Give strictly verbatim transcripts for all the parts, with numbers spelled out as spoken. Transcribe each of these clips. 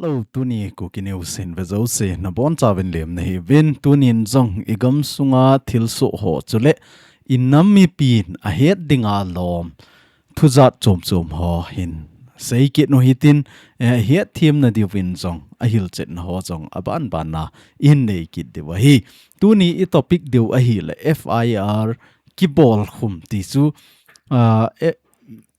Hello, tuni Kuki News in ve jouse nabonchauvin lemna hiuvin, tunin jong igam sunga thilsoh ho chule inam mipin ahet dinga lom thujat chom chom ho hin seikit nu hitin, eh, hetthemna diuvin jong ahilchetna ho jong abanbana ihin neikit diu ahi. Tuni i topic diu ahile F I R kibolkhum ti chu, ah, eh,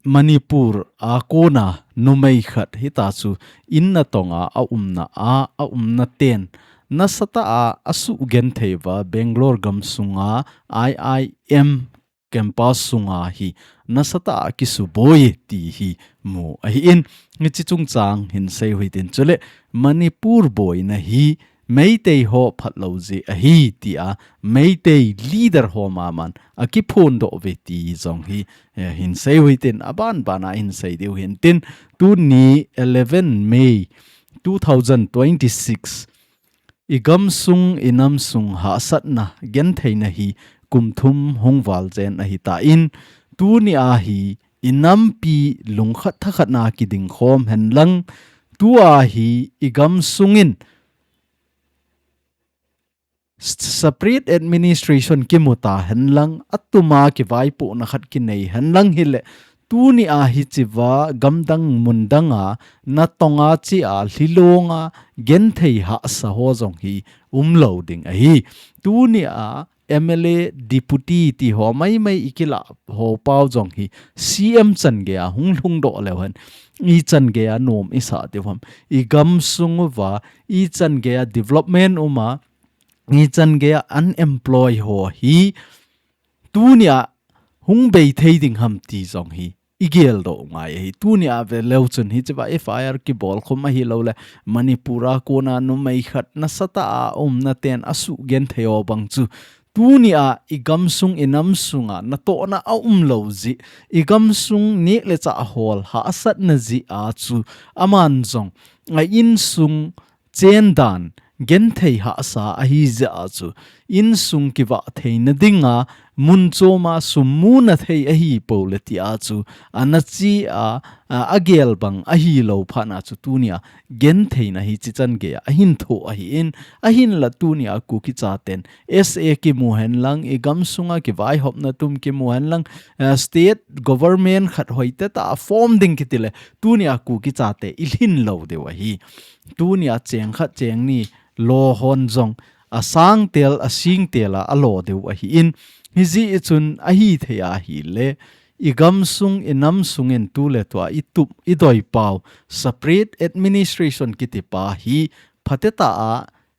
Manipur a kona numei khat hitachu in natonga aumna a, aumna ten nasatah a asugenthei uva Bangalore gamsunga I I M campus sunga hi nasatah a kisuboi ti hi mu ahin, hiche chungchang hin seiu hitin, chule Manipur boina hi Meitei ho phatlou jeh ahi tia Meitei leader ho maman akiphondoh uve ti jong hi, eh, hin seiu hitin, abanbana hin sei diu hintin, tuni eleven May two thousand twenty-six, igamsung inamsung hahsatna gentheina hi kum thum hung val jen ahitan, tuni a hi inampi lungkhat thakhatna kidingkhom henlang, tua hi igamsungin separate administration kimuta henlang, atuma kivaipohna khat kinei henlang hile, tuni a hichea gamdang mundanga natonga chea lhilonga genthei hahsa ho jong hi umlou ding ahi. Tuni a M L A, deputy ti ho maimai ikilah ho pau jong hi C M changeiya hung lhungdoh leu hen, ichan geiya nom isah diu ham? Igamsung uva ichan geiya development uma, ichan geiya unemployed ho hi tunia hung bei thei ding ham ti jong hi igeldoh ngai ahi. Tunia veleu chun hichea F I R kibolkhum ahilouleh Manipur a kona numei khat nasatah a umna ten asugenthei ho bang chu, tunia igamsung inamsunga natohna aumlou jeh, igamsung neh le chah hol hahsatna jeh a chu, aman jong a insung chendan genthei hahsa ahi jeh a chu, insung kivah theina dinga mun choma sum muna thei ahipou le tia chu, ana chea, a, agel bang ahilou phatna chu tunia gentheina hiche changeiya ahin thoh ahin, ahinla tunia Kuki chaten S A kimu henlang, igamsunga kivaihopna tum kimu henlang, a, state government khat hoitah a form ding kitile, tunia Kuki chate ilhin lou diu ahi. Tunia cheng khat cheng ni lo hon jong asangtel asingtel a alo diu ahin, hijeh chun ahithei ahile, igamsung inamsungin tuletua itup idoi pau separate administration kiti pa hi phatetah a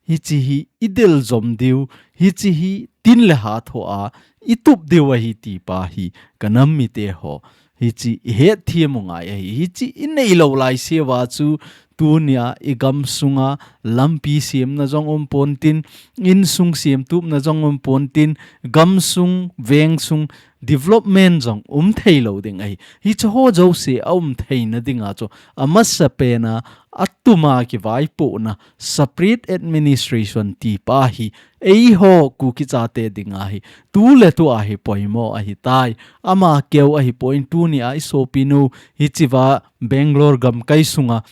hiche hi idel jom diu, hiche hi tin le ha thoh a itup diu ahi ti pa hi kanam mite ho, hiche ihetthem u ngai ahi. Hiche inei lou laiseuva chu tunia igamsunga lampi semna jong umpontin, insung semtupna jong umpontin, gamsung, vengsung development jong umthei lou ding ahi. Hiche ho jouse aumtheina dinga chu amasapena atuma kivaipohna separate administration ti pa hi eiho Kuki chate dinga hi tuletua hi poimo ahitai. Ama keu ahipon, tunia isopinu hichea Bangalore gamkai sunga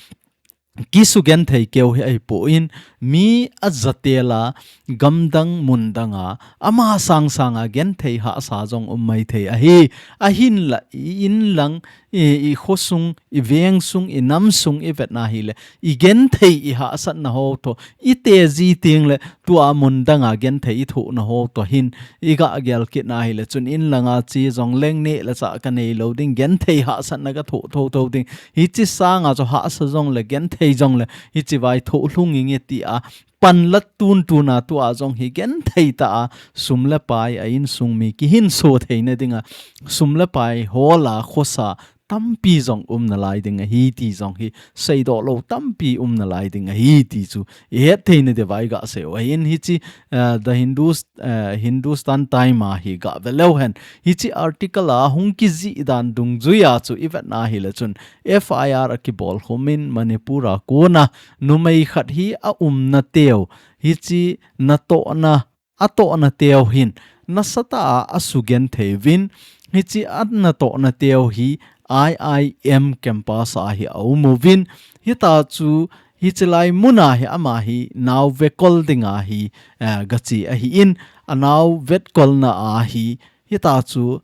kisugenthei keu hi ahipon, mi ajatela gamdang mundanga ama sangsanga genthei hahsa jong um maithei ahi. Ahinla i-in lang, i, ikhosung, ivengsung, inamsung ivetna hile, igenthei ihahsatna ho toh iteji tengle, tua mundanga genthei ithohna ho toh hin iga gel kitna hile chun, in langa che jongleng neh le chah kanei lou ding, genthei hahsatna kathoh thotho ding, hiche sanga chu hahsa jongle genthei jongle hichea ithoh lhung inge tia panla tuntuna tua jong hi genthei tah a sum le pai, a insung mi kihinso theina dinga sum le pai hola khosa tampi jong umnalai ding ahi ti jong hi seidoh lou tampi umnalai ding ahi ti chu ihetthei na diuva iga seiu ahin. Hiche, eh, The Hindus, eh, Hindustan Times a hi gaveleu hen, hiche article a hung kijih dan dungjuia chu ivetna hile chun F I R akibolkhumin Manipur a kona numei khat hi aumna teu, hiche natohna atohna teu hin nasatah a asugenthei uvin, hiche anatohna teu hi I I M campus a hi aumuvin, hitachu Hiche lai muna hi ama hi nao vekol dinga hi, eh, gache ahin, anao vetkolna a hi, hita chu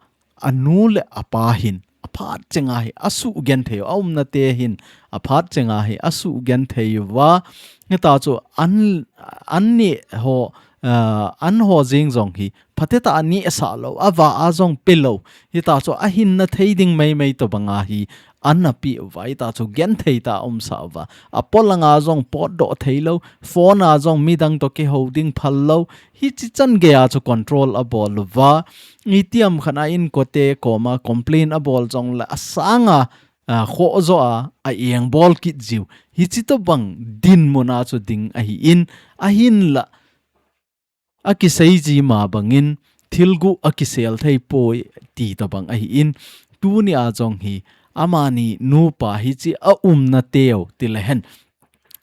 anu le apa hin aphat chenga hi asugenthei u, aumna te hin aphat chenga hi asugenthei uva, hita chu an, an ni ho, eh, an ho jing jong hi phatecha ani asa lou, ava a jong pe lou, hita chu ahinna thei ding meimei tobanga hi an ape uva, hita chu genthei tah a umsa uva. Apolanga jong potdoh thei lou, phone a jong midang to kihou ding phal lou, hichi chan geiya chu control abol uva. Itiham khat a inkote koma complain abol jongle asanga, a, khoh jo a, a engbol kit jiu. Hichi tobang dinmuna chu ding ahin, ahinla akisei ji ma bangin, thil guh akisel thei poi ti tobang ahin, tunia jong hi, amani nupa hichi aumna teu, tile hen.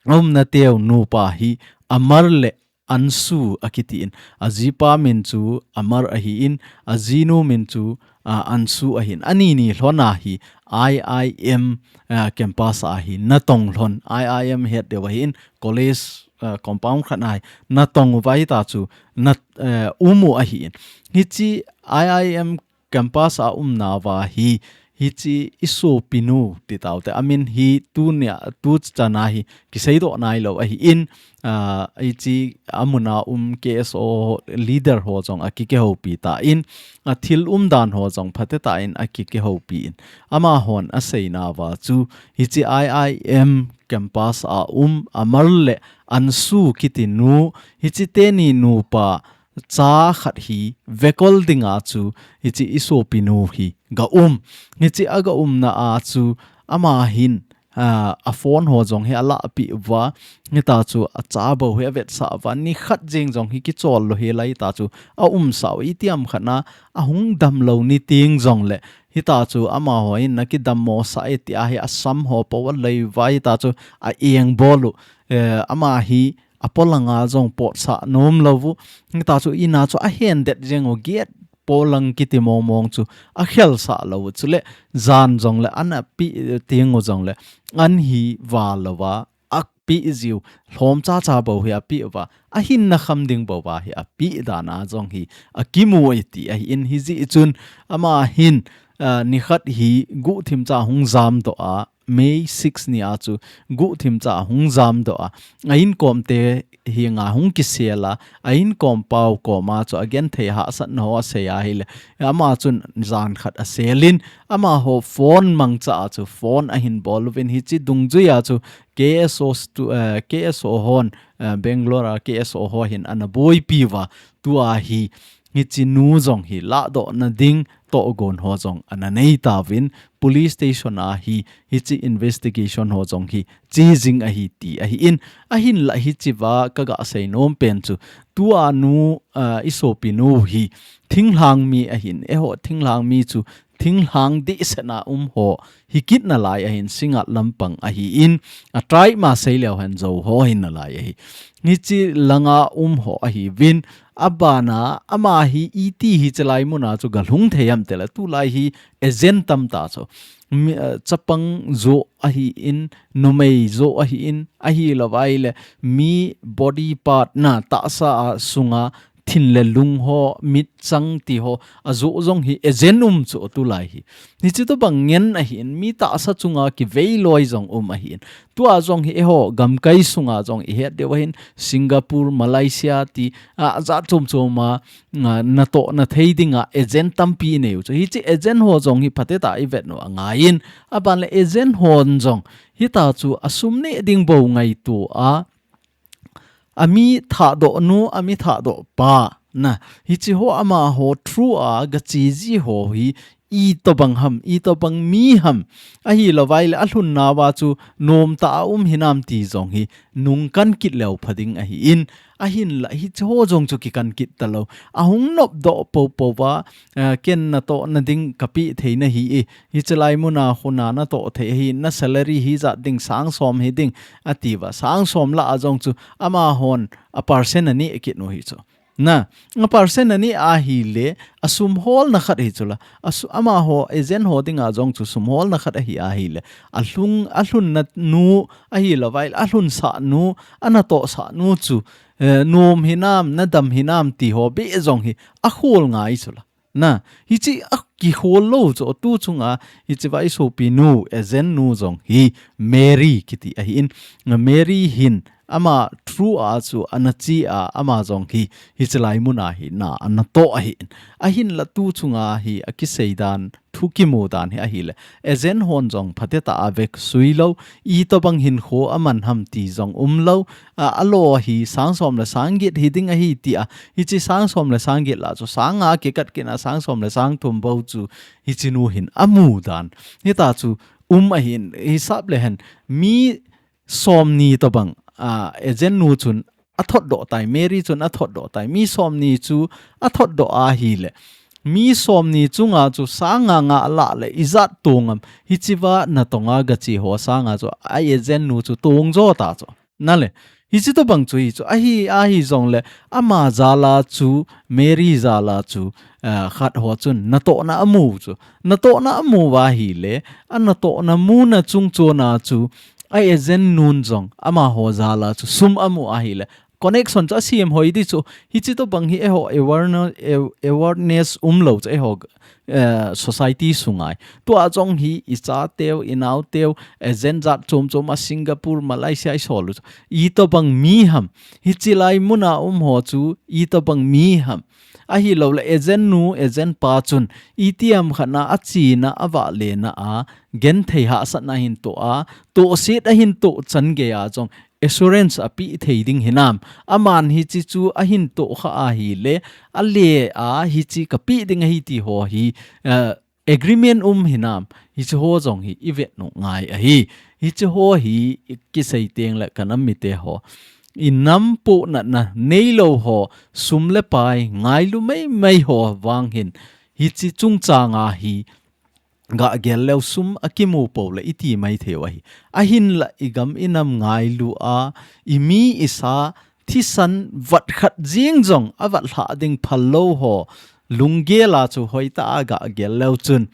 Aumna teu nupa hi Amar le Ansu akitin. Ajipa min chu Amar ahin, ajinu min chu, a, Ansu ahin. Anini lhona hi I I M, a, campus a hi natong lhon. I I M het deu ahin, college, a, compound khat a hi natong uva, hita chu na, a, um u ahin. Hichi I I M campus a umna uva hi, hichi isopinu ti taute. Amin hi tunia, tuchan a hi kiseidoh nailou ahin, a, hichi amuna um K S O leader ho jong akikihoupi tan, a, thil umdan ho jong phatecha in akikihoupi in. Amahon aseina uva chu, hichi I I M campus a um Amar le Ansu kiti nu, hichi teni nupa cha khat hi vekol dinga chu hichi isopinu hi ga um. Hichi aga umna a chu ama hin, a, a phone ho jong hi alahpeh uva, hita chu acha bou hi avetsah uva, nikhat jeng jong hi kichol lou hela, hita chu aumsa u, itiham khat a ahung damlou ni teng jongle, hita chu amaho hin nakidammo sah e tia hi asam ho pou alei uva, hita chu a engbol u, eh, ama hi apolanga jong potsah nom lou u. Hita chu ina chu ahen det jeng u, gate polang kiti mong mong chu akhelsah lou u. Chule jan jongle an ape teng u jongle an hi va louva, ape jiu, lhom chacha bou hi ape uva, ahinna kham ding bou va hi ape dan a jong hi akimu e ti ahin, hijeh chun ama hin, a, nikhat hi guhthim cha hung jamdoh a, May six ni a chu guhthim cha hung jamdoh a, a inkom te henga hung kisel a, a inkom pau koma chu agenthei hahsatna ho asei ahile, ama chun jan khat asel in, amaho phone mangcha a chu phone ahin bol uvin, hichi dungjui a chu K S O stu-, eh, K S O hon, eh, Bangalore a K S O ho hin ana boipi uva, tua hi, hichi nu jong hi lahdohna ding tohgon ho jong ana nei tauvin, police station a hi, hichi investigation ho jong hi che jing ahi ti ahin, ahinla hichi va kaga sei nom pen chu, tua nu, ah, isopinu hi thinglhang mi ahin, eiho thinglhang mi chu thinglhang dehset a um ho hi kit nalai ahin, Singngat lampang ahin, a tribe ma sei leu hen Zo ho hi nalai ahi. Hichi langa um ho ahiuvin, abana ama hi iti hichi lai muna chu galhung thei ham tile, tulai hi agent tamtah chu. Mi, eh, chapang jo ahin, numei jo ahin, ahilou vaile mi body part na tahsa a sunga thin le lung ho, mit chang ti ho, ajo jong hi agent um chu tulai hi. Hichi tobang ngen ahin, mi tahsa chunga kivei loi jong um ahin. Tua jong hi eiho gamkai sunga jong ihet diu ahin, Singapore, Malaysia ti, a, jat chom chom a, a, natohna thei dinga agent tampi inei u chu. Hichi agent ho jong hi phatecha ivet u angaiyin, aban le agent hon jong hita chu asum neh ding bou ngaito a, ami thahdoh nu, ami thahdoh pa, na, hichi ho amaho through a gache ji ho hi, itobang ham, itobang mi ham, ahilou vaile alhun nauva chu nomtah a um hinam ti jong hi nungkan kit leu pha ding ahin, ahinla hichi ho jong chu kikan kit talou. Ahung nopdoh poupou va, eh, ken natohna ding kapeh thei nahi e, hichi lai muna khuna natoh thei ahi, na salary hijat ding, sang som hiding, ati uva, sang som lah a jong chu amahon a percent aneh kit u hi chu. Na, a percent ani ahile, a sum holna khat hi chula. A su, amaho, agent ho dinga jong chu sum holna khat ahi ahile. A lhung, a lhunna nu, ahilouleh, a lhunsah nu, a natohsah nu chu, eh, nom hinam, nadam hinam ti ho beh jong hi, a khol ngai chula. Na, hichi a kikhol lou chu tu chunga, hichi va i sopi nu, agent nu jong hi, Mary kiti ahi in. Mary hin, ama through a chu ana chi a, ama jong hi, hichi lai mun a hi na ana toh ahi in. Ahinla tu chunga hi a kisei dan, thu kimu dan hi ahile. Agent hon jong phatecha a vek sui lou, itobang hinkho a man ham ti jong um lou, a, a lo hi sang som le sang get hi ding ahi ti a, hichi sang som le sang get la chu sang nga kikat kit na sang som le sang thum bou chu hichi nu hin a mu dan. Hita chu um ahi in, hisap le hen mi som ni tobang, a, agent nu chun a thot doh tai, Mary chun a thot doh tai, mi som ni chu a thot doh ahile. Mi som ni chunga chu sang nga nga la le ijat tong am, hichi va natong a gachi ho sanga chu a agent nu chu tong jo ta chu. Na le, hichi tobang chu hi chu, ahi, ahi jong le, ama jal a chu, Mary jal a chu, eh, khat ho chun, natohna a mu chu. Natohna a mu va ahile, a natohna muna chung chon a chu, a agent nun jong, amaho jal a chu, sum a mu ahile. Connection chu a sem hoi di chu, hichi tobang hi eiho awareness, aw-, awareness um lou chu eiho, eh, society sunga hi. Tua jong hi i chateu, i naoteu, agent jat chom chom a Singapore, Malaysia i sol u chu. Itobang mi ham. Hichi lai mun a um ho chu, itobang mi ham. Ahilouleh agent nu, agent pa chun, itiham khat na a china, a vahle na a, genthei hahsatna ahin toh a, tohset ahin toh chan gei a jong, assurance a pe thei ding hinam. Aman hichi chu ahin toh kha ahile, a le a hichi ka pe ding ahi ti ho hi, eh, agreement um hinam. Hichi ho jong hi i vet nung ngai ahi. Hichi ho hi i kisei teng le ka nam mite ho. I nam pohnatna nei lou ho, sum le pai, ngailu mai mai ho vang hin. Hichi chungchang a hi, gah gel leu sum a kimu po le i ti mai thei u ahi. Ahinla i gam i nam ngailu a, i mi i sa thisan vat khat jing jong a vat hlah ding phal lou ho, lunggel a chu hoitah a gah gel leu chun,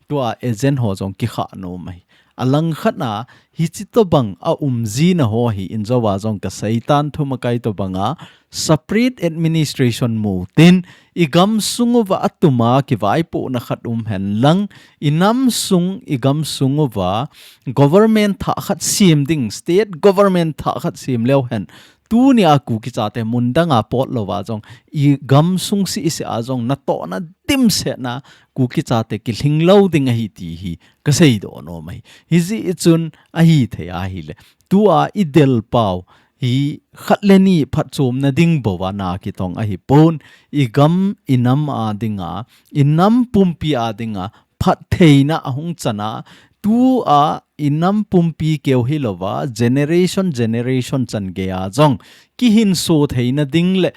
tua agent ho jong kikha nom ahi. A lang khat na, hichi tobang a um jina ho hi in jo a jong ka seitan thum a kai tobang a, separate administration mu tin, i gam sung uva a tuma kivaipohna khat um hen lang, i nam sung, i gam sung uva government thah khat sem ding, state government thah khat sem leu hen, tuni a Kuki chate mun dang a pot lou va jong, i gam sung seh seh a jong natohna dimset na Kuki chate kilhing lou ding ahi ti hi ka seidoh nom ahi. Hijeh chun ahi thei ahile. Tua i del pau hi khat le ni phatchomna ding bou a na kitong ahi pon, i gam i nam a dinga, i nam pumpi a dinga, phattheina a hung chan a, tua i nam pumpi keu hi lou va, generation, generation chan gei a jong, kihinso theina ding le,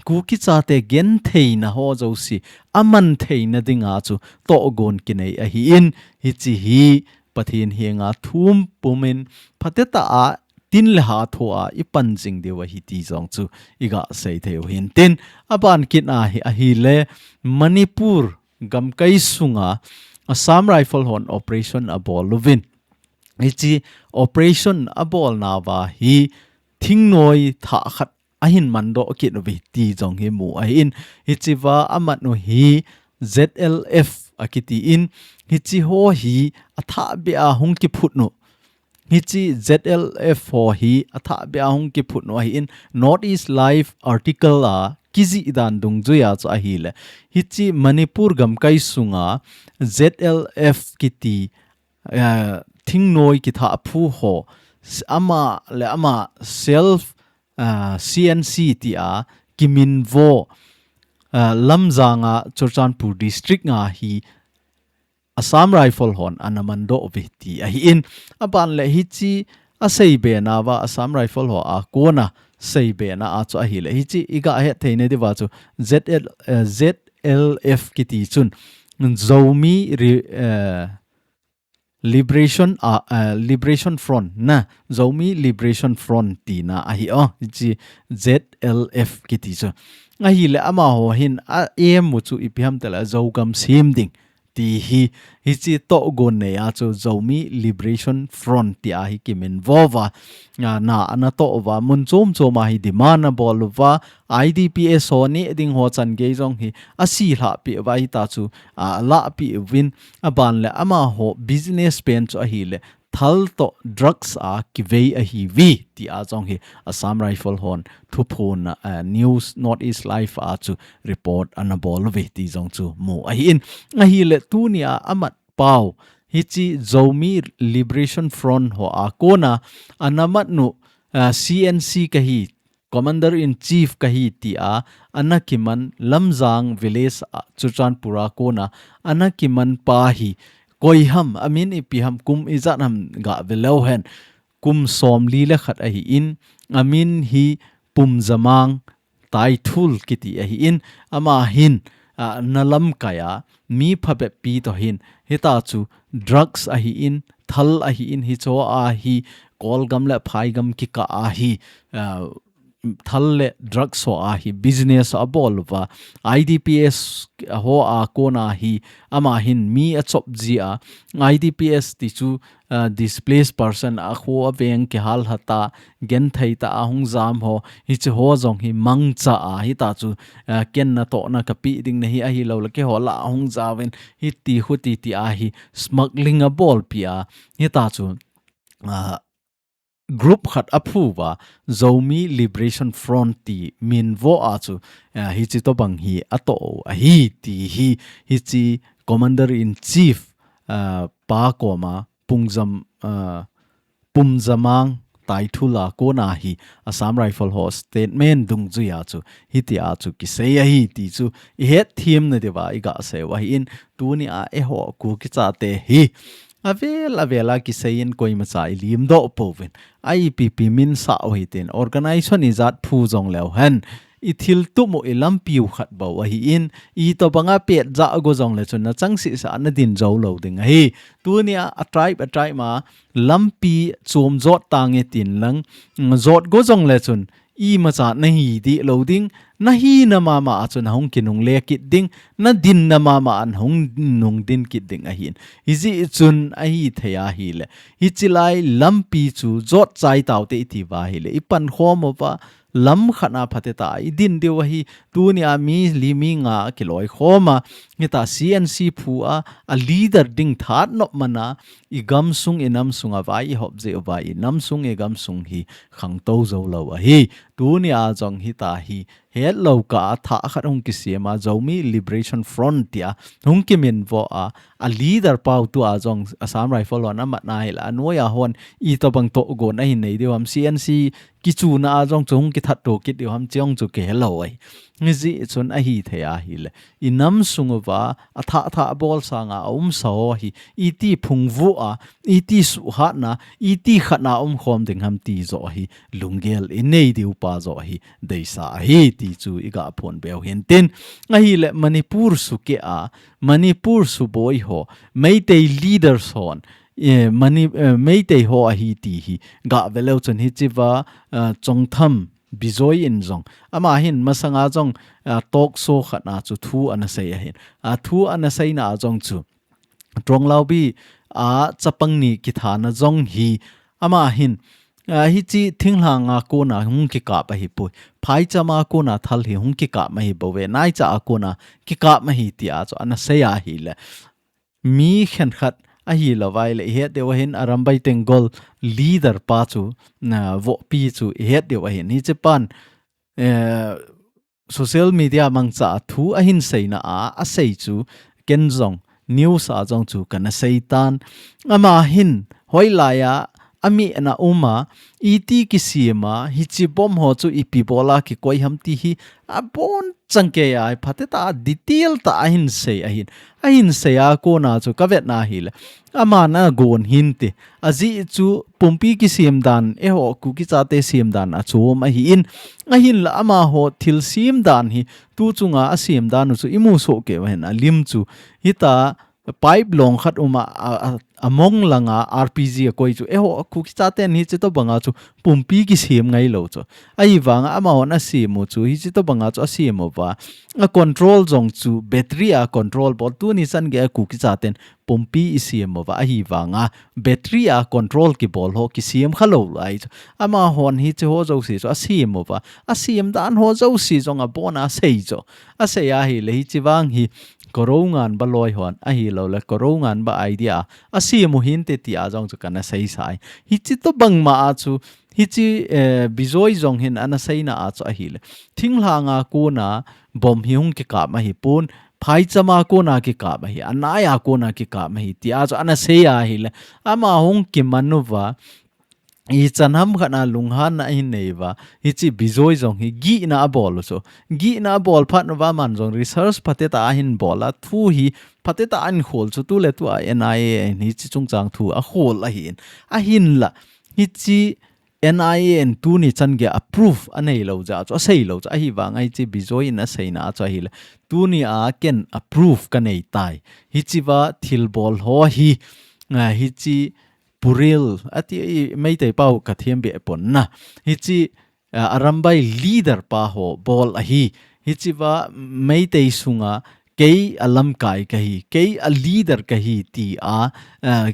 Kuki chate gentheina ho jouse, a man theina ding a chu, tohgon kinei ahi in, hichi hi, Pathen henga thum pum in, phatecha a, tin le ha tho a, i pan jing diu ahi ti jong chu, i gah sei thei u hin tin, a ban kit a hi, ahile, Manipur, gamkai sunga, Assam Rifle hon operation a bol uvin. Hichi operation a bolna va hi thingnoi thah khat ahin mandoh kit uve ti jong hi mu ahi in. Hichi va a man u hi Z L F a kiti in. Hichi ho hi a thah beh a hung kiphut nu. Hichi Z L F ho hi a thah beh a hung kiphut nu ahi in North East Live article a kijih dan dungjui a chu ahile. Hichi Manipur gamkai sunga Z L F kiti, eh, thingnoi kithah phu ho s-, ama le ama self, ah, C N C ti a kimin vo, ah, Lamjang a Churachandpur district nga hi Assam Rifle hon ana mandoh uve ti ahi in, a ban le hichi a seibe na va Assam Rifle ho a kona seibe na a chu ahile hichi i gah het theina diu va chu Z L, eh, Z L F kiti chun Zomi Re-, eh, Liberation, uh, uh, Liberation Front na, Zomi Liberation Front tina ahi o, hichi Z L F kiti chu. Ahile amaho hin a aim u chu ipi ham tile Zogam sem ding ti hi, hichi togon nei a chu Zomi Liberation Front ti ahi kiminvo uva, a, na ana toh uva, mun chom chom a hi demand abol uva, I D P S ho neh ding ho chan gei jong hi asilhah peh uva hita chu, a, alahpeh uvin, aban le amaho business pen chu ahile thal toh drugs a kivei ahiuve ti a jong hi Assam Rifle hon thuphon, a, News North East Live a chu report ana bol uve ti jong chu mu ahin. Ahile tunia amat pau hichi Zomi Liberation Front ho a kona ana mat nu, a, C N C kahi, Commander in Chief kahi ti a ana kiman Lamjang Village a Churachandpur a kona ana kiman pa hi koi ham, amin ipi ham, kum ijat ham gah ve leu hen, kum somli le khat ahin, amin hi Pumjamang Taithul kiti ahin, ama hin, a, na lamkai a mi phabep pi toh hin, hita chu drugs ahin, thal ahin, hicho a hi Kolgam le Phaigam kikah a hi, a, thal le drugs ho a hi business abol uva, I D P S ho a kona hi ama hin mi achop ji a, I D P S ti chu, a, displaced person, a kho a veng kihal hat a, genthei tah a hung jam ho, hichi ho jong hi mangcha a, hita chu, a, ken natohna kapeh ding nahi, ahilou le keiho lah a hung jaovin, hiti khuti ti a hi smuggling abolpi a, hita chu, a, group khat aphu uva, Zomi Liberation Front ti minvo a chu, a, hichi tobang hi atoh u ahi ti hi, hichi Commander in Chief, a, pa koma Pumjam, a, Pumjamang Taithul a kona hi Assam Rifle ho statement dungjui a chu, hiti a chu kisei ahi ti chu ihet them nadiuva iga sei u ahin, tunia eiho Kuki chate hi avel avel a kisei in koimacha ilim doh pouvin, a ipi ipi min sah u hitin, organization ijat phu jong leu hen, ithil tup u ilampi u khat bou ahin, itobang a pet jah go jong le chun nachang sehseh a nadin jou lou ding ahi. Tunia a tribe, a tribe ma lampi chom jot tange tin lang, mm, jot go jong le chun imacha nahi dih lou ding, nahina mama a chun nahung kinungle kit ding, nadinna mama a nahung nungdin kit ding ahin. Hijeh chun ahithei ahile, hichi lai lampi chu jot chai taute iti uva ahile, ipan khom uva, lam khat a phatecha a idin diu ahi. Tunia mi li mi nga kiloikhom a, hita C N C phu a, a leader ding that nop man a, igamsung inamsung a vai ihop jeh uva, inamsung igamsung hi khangtou jou lou ahi. Tunia jong hita hi hetlou kah a thah khat hung kisem a, Zomi Liberation Front tia hung kiminvo a, a leader pau tua jong Assam Rifle hon amat na hile, anoi a hon itobang togon ahin nei diu ham, C N C kichuna a jong chu hung kithat to kit diu ham, chong chu kihelou ahi. Hijeh chun ahithei ahile, inamsung uva athah thah bol sanga aumsa ho hi iti phungvuh a, iti suhhatna, iti khatna umkhom ding ham ti joh hi lunggel inei diu pa joh hi deisah ahi ti chu iga phonbe u hintin. Ahile Manipur sukeh a, Manipur suboi ho, Meitei leaders hon, eh, Mani-, eh, Meitei ho ahi ti hi gah ve leu chun hichi uva, eh, Chongtham Bijoy in jong, ama hin masanga jong, eh, talk show khat a chu thu ana sei ahin. A thu ana seina a jong chu Tronglaubi a chapang ni kithana jong hi, ama hin, a, hichi thinglhang a kona hung kikap ahipoi, phaicham a kona thal hi hung kikap ahi bouve, naicha a kona kikap ahi tia chu ana sei ahile, mi khenkhat ahilou vai le ihet diu ahin, Arambai Tenggol leader pa chu, na, vohpi chu ihet diu ahin. Hichi pan, eh, social media mangcha a thu ahin seina a, asei chu ken jong news a jong chu kana sei tan. Ama hin hoilai a, ami ana um a, iti kisem a, hichi bomb ho chu ipi bol a kikoi ham ti hi abon changkei a, phatecha a detail tah a ahin sei ahin. Ahin sei a kona chu kavetna hile, aman agon hinte. Ajeh chu pumpi kisem dan, eiho Kuki chate sem dan achom ahin. Ahinla amaho thil sem dan hi, tu chunga asem dan u chu imu soh kei u ahin, alim chu. Hita, pipe long khat um a, a, a, a mong langa R P G a koi chu, eiho Kuki chaten hichi tobanga chu pumpi kisem ngai lou chu. Ahivanga amahon asem u chu, hichi tobanga chu asem uva, a control jong chu battery a control bol, tuni chan gei a Kuki chaten pumpi isem uva, ahivanga battery a control kibol ho kisem kha lou lai chu. Amahon hichi ho jouse chu asem uva, asem dan ho jouse jong abona asei chu. Asei ahile hichi vang hi Korounganba loi hon, ahilouleh Korounganba idea a asem u hinte tia jong chu kana seisa ahi. Hichi tobang ma a chu, hichi, eh, Bijoi jong hin ana seina a chu ahile, thinglhanga kona bomb hi hung kikap ahipon, phaichama kona kikap ahi, anaiya kona kikap ahi tia chu ana sei ahile, ama hung kiman uva, ichan ham khat a lunghanna ahin nei uva, hichi Bijoi jong hi gihna abol u chu. Gihna abol phat uva aman jong research phatecha ahin bol a, thu hi phatecha ahin khol chu, tuletua N I A in hichi chungchang thu akhol ahin. Ahinla, hichi N I A in tuni chan gei a proof anei lou jeh chu, asei lou chu, ahivanga hichi Bijoi in aseina chu ahile, tunia ken a proof kanei tai. Hichiva thilbol ho hi, ah, hichi Puril, ati, i, Meitei pau kathem be pon na. Hichi, ah, Arambai leader pa ho bol ahi. Hichiva Meitei sunga kei a lamkai kahi, kei a leader kahi tia, ah,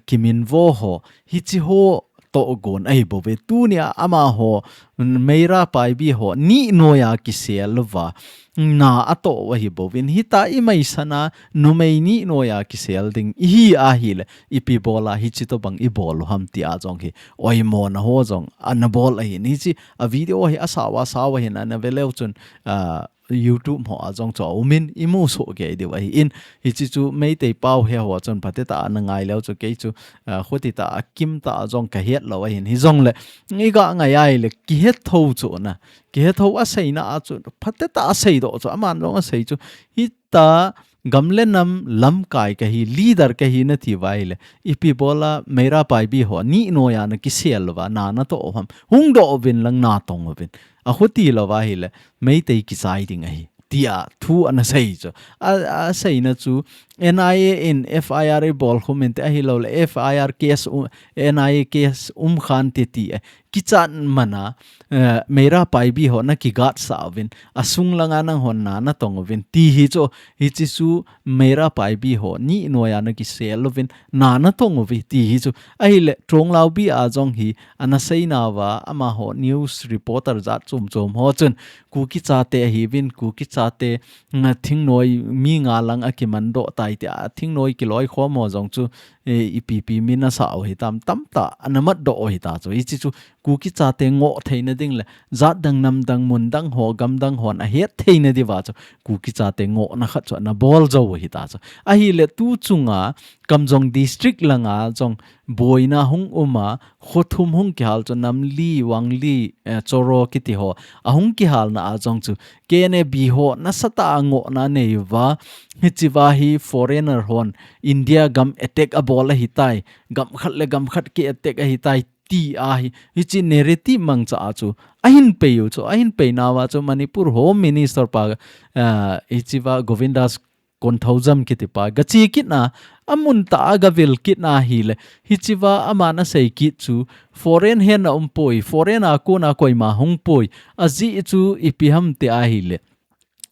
kiminvo ho. Hichi ho tohgon ahi bouve. Tunia amaho, Meira Paibi ho, ni noiya kisel uva na atoh u ahi bouvin. Hita imaisana numei ni noiya kisel ding ihi ahile, ipi bola hichi tobang ibol u ham tia jong hi oimona ho jong ana bol ahin. Hichi a video hi asao asao ahin, ana ve leu chun, ah, YouTube ho a jong chu aumin imu soh kei diu ahin. Hichi chu Meitei pau he ho chun phatecha ana ngai leu chu, kei chu, ah, khutita a kimta a jong kahet lou ahin. Hijongle iga ngai ahile kihetho chu na. Kihetho aseina a chu phatecha asei doh chu, aman jong asei chu. Hita gam le nam lamkai kahi, leader kahi nati uva ahile, ipi bola Meira Paibi ho ni noiya na kisel uva, na natoh u ham. Hung doh uvin lang, na tong uvin. Akhuti lou uva ahile, Meitei kichai ding ahi tia thu ana sei chu. A, aseina chu, N I A in F I R ibol khum inte, ahilouleh F I R case um, N I A case um khante ti, eh, kichat mana, eh, Meira Paibi ho na kigatsah uvin, asung langa nanghon na natong uvin ti hi chu, hichi chu Meira Paibi ho ni noiya na kisel uvin, na natong uve ti hi chu. Ahile, Tronglaubi a jong hi ana seina uva, amaho news reporter jat chom chom ho chun, Kuki chate ahiuvin, Kuki chate, nga, thingnoi mi nga lang akiman doh tai tia, thingnoi kiloikhom ho jong chu, eh, ipi ipi min asah u hitam, tamtah ana mat doh u hita chu. Hichi chu Kuki chate ngoh theina ding le, jat dang, nam dang, mun dang ho, gam dang hon ahet theina diuva chu, Kuki chate ngohna khat chu ana bol jou u hita chu. Ahile tu chunga, Kamjong district langa jong boina hung um a, kho thum hung kihal chu, Namli, Wangli, eh, Choro kiti ho, ahung kihalna a jong chu, K N A B ho nasatah a ngohna anei uva, hichiva hi foreigner hon India gam attack abol ahitai, gam khat le gam khat ki attack ahitai, ti ahi, hichi narrative mangcha a chu ahin pei u chu, ahin peinauva chu Manipur Home Minister pa, ah, hichiva Govindas Konthoujam kiti pa gache kitna, amun tah a gavil kitna ahile, hichiva aman asei kit chu, foreign henna umpoi, foreign a kona koima hungpoi, ajeh chu ipi ham ti ahile,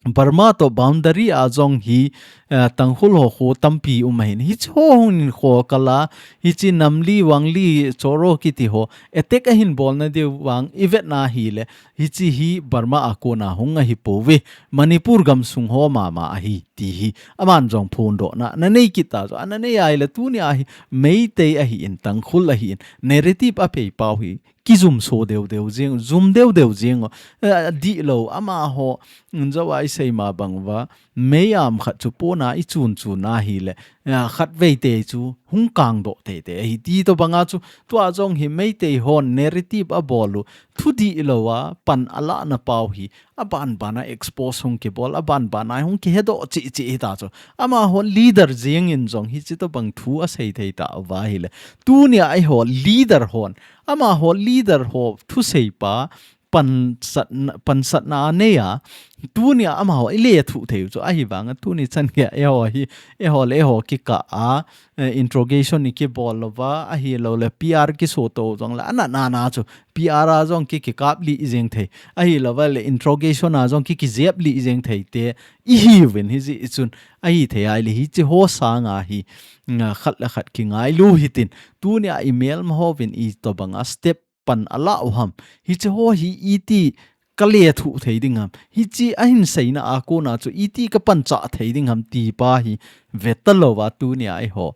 Burma to boundary a jong hi, eh, Tangkhul ho kho tampi um ahin. Hichi ho hung in kho kala, hichi Namli, Wangli, Choro kiti ho, attack ahin bolna diu vang ivetna ahile, hichi hi Burma a kona hung ahipouve, Manipur gamsung ho mama ahi, ti hi aman jong phondohna ana nei kit ta chu, ana nei ahile tunia hi Meitei ahin, Tangkhul ahin, narrative apei pau hi kijum so deu deu jing, jum deu deu jing, eh, dihlou, amaho, mm, jou a isei ma bang uva, mei am khat chu pona ichun chun ahile, eh, khatvei te chu hung kang doh teitei ahi ti tobanga chu, tua jong hi Meitei hon narrative abol u, thu dihlou a pan alahna pau hi, aban ban a expose hung kibol, aban ban a hung kihedoh cheh cheh hita chu. Amaho leader jeng in jong hichi tobang thu asei thei tauva ahile, tunia eiho leader hon, amaho leader ho thusei pa, pansatna, pansatna a nei a, tunia amaho i lethuh thei u chu, ahivanga tuni chan geiya eiho hi, eiho le eiho kikah a, eh, interrogation i kibol louva, ahilou le P R kiso to jong le, ana nana chu, P R a jong ki, kikap lih jeng thei, ahilou va le interrogation a jong ki, kijep lih jeng thei te, i hiuvin hijeh chun, ahithei a le hiche ho sanga hi, nga khat le khat kingailu hitin, tunia i melma hovin itobanga step pan ala u ham. Hiche ho hi iti ka lethuh thei ding ham. Hiche ahin seina a kona chu iti ka panchah thei ding ham ti pa hi veta louva tunia eiho.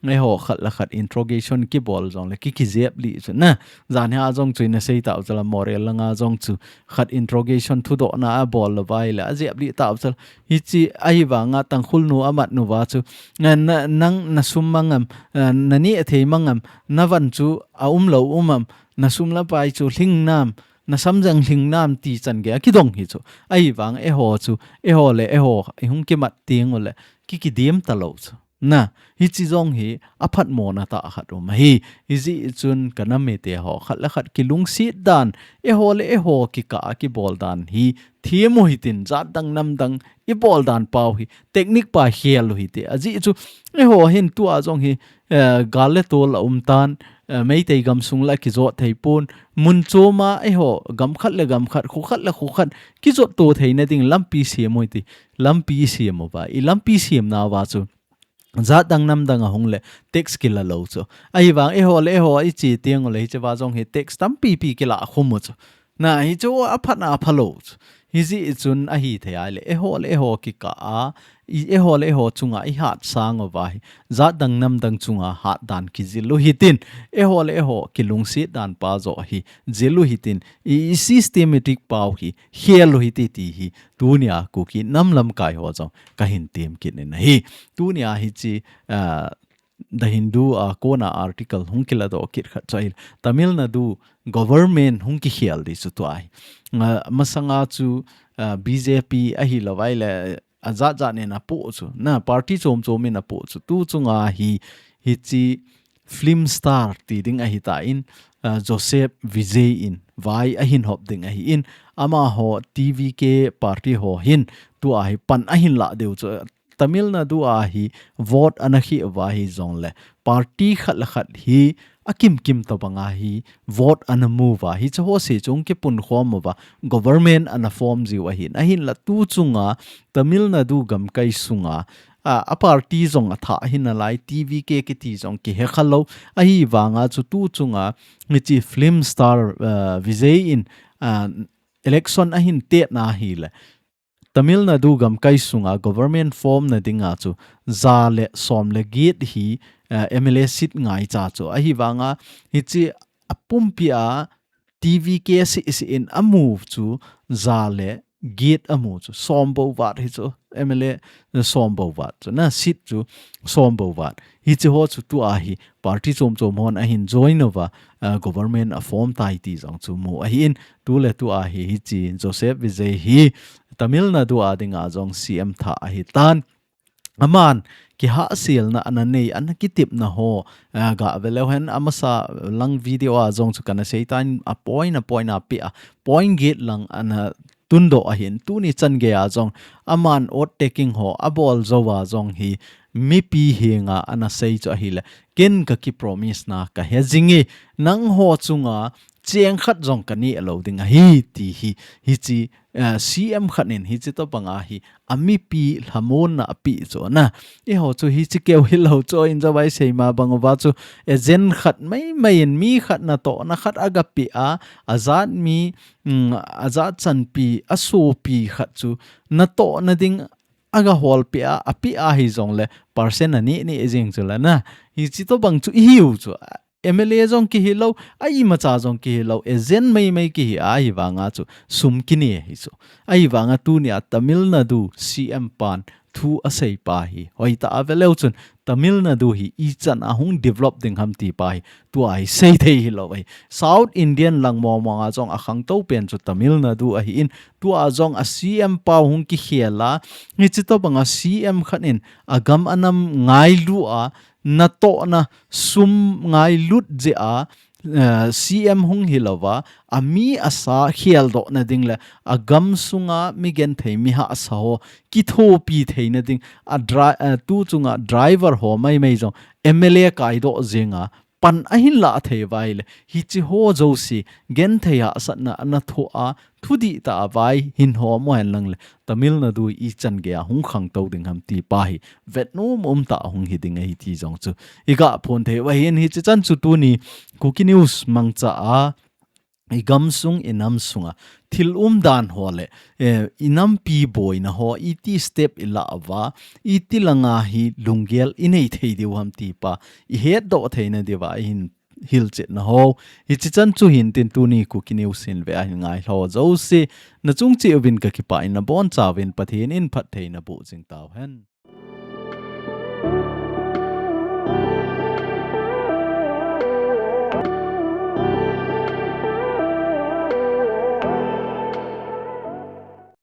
Eiho khat le khat interrogation kibol jong le ki, kijep lih chu na. Jan hi a jong chu ina sei tau chu la Moreh langa jong chu khat interrogation thudohna abol louva le ajep lih tau chu la. Hiche ahivanga Tangkhul nu amat nu va chu. Na, na, nang na sum mangam, eh, na neh thei mangam, na van chu a um lou um am, na sum le pai chu lhing nam, na samjang lhing nam ti chan geiya kidong hi chu. Ahivang eiho chu, eiho le eiho, i hung kimat teng u le, ki, kidem talou chu. Na, hiche jong hi, aphatmona tah khat um ahi. Hijeh chun ka nam mite ho, khat le khat kilungset dan, eiho le eiho kikah a kibol dan hi, them u hitin, jat dang nam dang, i bol dan pau hi, technique pa khel u hite. Ajeh chu, eiho hin tua jong hi, eh, gal le tol a um tan, eh, Meitei gamsung la kijot thei pon, mun choma eiho gam khat le gam khat, kho khat le kho khat, kijot to theina ding lampi sem u hite, lampi sem uva, i lampi semna uva chu, jat dang nam dang a hung le tax kila lou chu. Ahivang eiho le eiho i che teng u le hiche va jong hi tax tampi pi kila khum u chu. Na, hichu aphatna aphalou chu. Hijeh chun ahithei a le, eiho le eiho kikah a, i, eiho le eiho chunga i hatsang uva hi, jat dang nam dang chunga hat dan kijil u hitin, eiho le eiho kilungset dan pa joh hi, jil u hitin, i, i systematic pau hi, khel u hite ti hi, tunia Kuki nam lamkai ho jong, ka hin tem kit in ahi. Tunia hiche, ah, The Hindu a kona article hung kiladoh kit khat chu ahi. Tamil Nadu government hung kikhel di chu tua ahi. Nga masanga chu, ah, B J P ahilou vai le, ajat jat in apoh chu. Na party chom chom in apoh chu. Tu chunga hi, hiche film star ti ding ahitan, ah, Joseph Vijay in vai ahin hop ding ahin. Amaho T V K party ho hin tua hi pan ahin lah diu chu. Tamil Nadu a hi vote ana khih uva hijongle party khat le khat hi akim kim tobanga hi vote ana mu uva hiche ho se chung kipunkhom uva government ana form jiu ahin, ahinla tu chunga Tamil Nadu gamkai sunga a, a party jong athah hinalai T V K kiti jong kihe khalou ahivanga chu tu chunga hiche film star, ah, Vijay in, ah, election ahin tetna hile Tamil Nadu gamkai sunga government form na dinga chu ja le som le get hi, eh, M L A seat ngaicha chu. Ahivanga hiche apumpi a T V K seh seh in amu chu ja le get amu chu. Som bou vat hi chu M L A som bou vat chu. Na seat chu som bou vat. Hiche ho chu tua hi party chom chom hon ahin join uva, ah, government a form tai ti jong chu mu ahin, tu le tua hi hiche Joseph Vijay hi Tamil Nadu a dinga jong C M thah ahitan. Aman kihahselna ana nei, ana kitepna ho, ah, gave leu hen amasa lang video a jong chu kana seitan a point a point a pe a point get lang ana tundoh ahin, tuni chan geiya jong aman oath taking ho abol jouva jong hi mipi henga ana sei chu ahile, ken ka kipromise na kahe jinge, nangho chunga cheng khat jong kaneh lou ding ahi ti hi, hiche, eh, C M khat in hiche tobanga hi amipi lhamonna apeh chu na. Eiho chu hiche keu hilou chu, in jovai seima bang uva chu agent khat maimai in mi khat natohna khat aga pe a, ajat mi, um, ajat chanpi, asopi khat chu natohna ding aga holpeh a, apeh a hijongle percent aneh neh jeng chu la na. Hiche tobang chu ihiu chu. M L A jong kihilou, a imacha jong kihilou, agent maimai kihi ahivanga chu sum kine hi chu. Ahivanga tunia Tamil Nadu C M pan thu asei pa hi hoitah a veleu chun Tamil Nadu hi ichan a hung develop ding ham ti pa hi tua hi sei thei hilou ahi. South Indian lang mong mong a jong akhangtou pen chu Tamil Nadu ahin, tua jong a C M pau hung kikhel a, hiche tobanga C M khat in agam anam ngailu a, natohna sum ngailut jeh a, eh, C M hung hilouva, ami asa kheldoh nading le, agam sunga mi genthei mi hahsa ho kithopi thei nading, a dri-, eh, tu chunga driver ho maimai jong M L A kaidoh jinga pan ahin lah thei uva ahile, hiche ho jouse genthei hahsatna ana thoh a, thudih tah a vai hin hom u hen lang le, Tamil Nadu ichan geiya hung khangtou ding ham ti pa hi vetnom um tah hung hi ding ahi ti jong chu iga phon thei uva ahin, hiche chan chu tuni Kuki News mangcha a, igam sung, inam sunga thil umdan ho le, eh, inampi boina ho, iti step ilah uva, iti langa hi lunggel inei thei diu ham ti pa ihetdoh theina diuva ahin hilchetna ho. Hiche chan chu hintin tuni Kuki News hin ve ahin ngai ho jouse, nachung cheh uvin kakipah in, nabonchauvin Pathen in phatthei naboh jing tauhen.